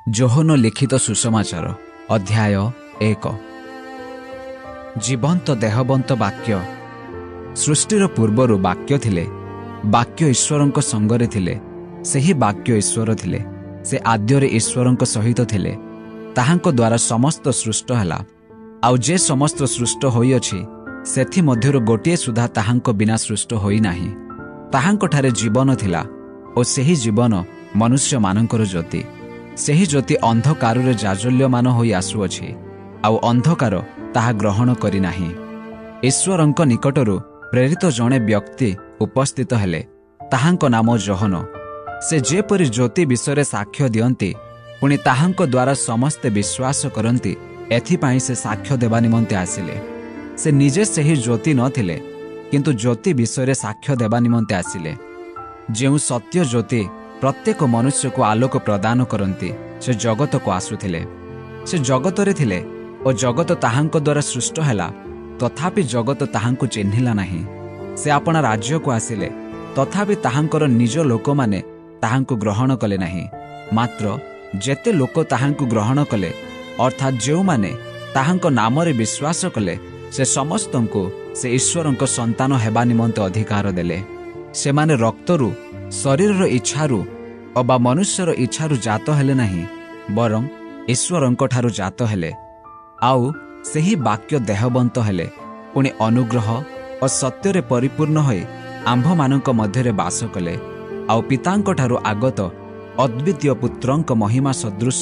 ଯୋହନ ଲିଖିତ ସୁସମାଚାର, ଅଧ୍ୟାୟ 1। ଜୀବନ୍ତ ଦେହବନ୍ତ ବାକ୍ୟ। ସୃଷ୍ଟିର ପୂର୍ବରୁ ବାକ୍ୟ ଥିଲେ, ବାକ୍ୟ ଈଶ୍ୱରଙ୍କ ସଙ୍ଗରେ ଥିଲେ, ସେହି ବାକ୍ୟ ଈଶ୍ୱର ଥିଲେ। ସେ ଆଦ୍ୟରେ ଈଶ୍ୱରଙ୍କ ସହିତ ଥିଲେ। ତାହାଙ୍କ ଦ୍ୱାରା ସମସ୍ତ ସୃଷ୍ଟ ହେଲା, ଆଉ ଯେ ସମସ୍ତ ସୃଷ୍ଟ ହୋଇଅଛି ସେଥିମଧ୍ୟରୁ ଗୋଟିଏ ସୁଦ୍ଧା ତାହାଙ୍କ ବିନା ସୃଷ୍ଟ ହୋଇନାହିଁ। ତାହାଙ୍କଠାରେ ଜୀବନ ଥିଲା ଓ ସେହି ଜୀବନ ମନୁଷ୍ୟମାନଙ୍କର ଜ୍ୟୋତି। ସେହି ଜ୍ୟୋତି ଅନ୍ଧକାରରେ ଜାଜଲ୍ୟମାନ ହୋଇ ଆସୁଅଛି, ଆଉ ଅନ୍ଧକାର ତାହା ଗ୍ରହଣ କରିନାହିଁ। ଈଶ୍ୱରଙ୍କ ନିକଟରୁ ପ୍ରେରିତ ଜଣେ ବ୍ୟକ୍ତି ଉପସ୍ଥିତ ହେଲେ, ତାହାଙ୍କ ନାମ ଯୋହନ। ସେ ଯେପରି ଜ୍ୟୋତି ବିଷୟରେ ସାକ୍ଷ୍ୟ ଦିଅନ୍ତି, ପୁଣି ତାହାଙ୍କ ଦ୍ୱାରା ସମସ୍ତେ ବିଶ୍ୱାସ କରନ୍ତି, ଏଥିପାଇଁ ସେ ସାକ୍ଷ୍ୟ ଦେବା ନିମନ୍ତେ ଆସିଲେ। ସେ ନିଜେ ସେହି ଜ୍ୟୋତି ନଥିଲେ, କିନ୍ତୁ ଜ୍ୟୋତି ବିଷୟରେ ସାକ୍ଷ୍ୟ ଦେବା ନିମନ୍ତେ ଆସିଲେ। ଯେଉଁ ସତ୍ୟ ଜ୍ୟୋତି ପ୍ରତ୍ୟେକ ମନୁଷ୍ୟକୁ ଆଲୋକ ପ୍ରଦାନ କରନ୍ତି, ସେ ଜଗତକୁ ଆସୁଥିଲେ। ସେ ଜଗତରେ ଥିଲେ ଓ ଜଗତ ତାହାଙ୍କ ଦ୍ୱାରା ସୃଷ୍ଟ ହେଲା, ତଥାପି ଜଗତ ତାହାଙ୍କୁ ଚିହ୍ନିଲା ନାହିଁ। ସେ ଆପଣା ରାଜ୍ୟକୁ ଆସିଲେ, ତଥାପି ତାହାଙ୍କର ନିଜ ଲୋକମାନେ ତାହାଙ୍କୁ ଗ୍ରହଣ କଲେ ନାହିଁ। ମାତ୍ର ଯେତେ ଲୋକ ତାହାଙ୍କୁ ଗ୍ରହଣ କଲେ, ଅର୍ଥାତ୍ ଯେଉଁମାନେ ତାହାଙ୍କ ନାମରେ ବିଶ୍ୱାସ କଲେ, ସେ ସମସ୍ତଙ୍କୁ ସେ ଈଶ୍ୱରଙ୍କ ସନ୍ତାନ ହେବା ନିମନ୍ତେ ଅଧିକାର ଦେଲେ। ସେମାନେ ରକ୍ତରୁ, ଶରୀରର ଇଚ୍ଛାରୁ ଅବା ମନୁଷ୍ୟର ଇଚ୍ଛାରୁ ଜାତ ହେଲେ ନାହିଁ, ବରଂ ଈଶ୍ୱରଙ୍କଠାରୁ ଜାତ ହେଲେ। ଆଉ ସେହି ବାକ୍ୟ ଦେହବନ୍ତ ହେଲେ, ପୁଣି ଅନୁଗ୍ରହ ଓ ସତ୍ୟରେ ପରିପୂର୍ଣ୍ଣ ହୋଇ ଆମ୍ଭମାନଙ୍କ ମଧ୍ୟରେ ବାସ କଲେ। ଆଉ ପିତାଙ୍କଠାରୁ ଆଗତ ଅଦ୍ୱିତୀୟ ପୁତ୍ରଙ୍କ ମହିମା ସଦୃଶ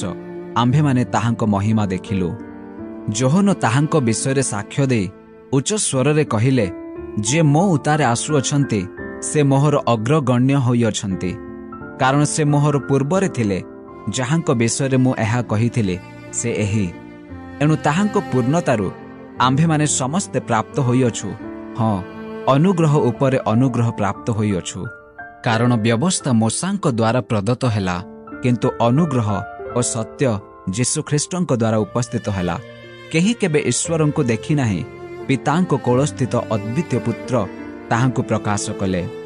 ଆମ୍ଭେମାନେ ତାହାଙ୍କ ମହିମା ଦେଖିଲୁ। ଯୋହନ ତାହାଙ୍କ ବିଷୟରେ ସାକ୍ଷ୍ୟ ଦେଇ ଉଚ୍ଚ ସ୍ୱରରେ କହିଲେ, ଯେ ମୋ ଉତ୍ତାରେ ଆସୁଅଛନ୍ତି, ସେ ମୋହର ଅଗ୍ରଗଣ୍ୟ ହୋଇଅଛନ୍ତି, କାରଣ ସେ ମୋହର ପୂର୍ବରେ ଥିଲେ। ଯାହାଙ୍କ ବିଷୟରେ ମୁଁ ଏହା କହିଥିଲି, ସେ ଏହି। ଏଣୁ ତାହାଙ୍କ ପୂର୍ଣ୍ଣତାରୁ ଆମ୍ଭେମାନେ ସମସ୍ତେ ପ୍ରାପ୍ତ ହୋଇଅଛୁ, ହଁ, ଅନୁଗ୍ରହ ଉପରେ ଅନୁଗ୍ରହ ପ୍ରାପ୍ତ ହୋଇଅଛୁ। କାରଣ ବ୍ୟବସ୍ଥା ମୋଶାଙ୍କ ଦ୍ୱାରା ପ୍ରଦତ୍ତ ହେଲା, କିନ୍ତୁ ଅନୁଗ୍ରହ ଓ ସତ୍ୟ ଯୀଶୁଖ୍ରୀଷ୍ଟଙ୍କ ଦ୍ୱାରା ଉପସ୍ଥିତ ହେଲା। କେହି କେବେ ଈଶ୍ୱରଙ୍କୁ ଦେଖିନାହିଁ, ପିତାଙ୍କ କୋଳସ୍ଥିତ ଅଦ୍ୱିତୀୟ ପୁତ୍ର ତାହାଙ୍କୁ ପ୍ରକାଶ କଲେ।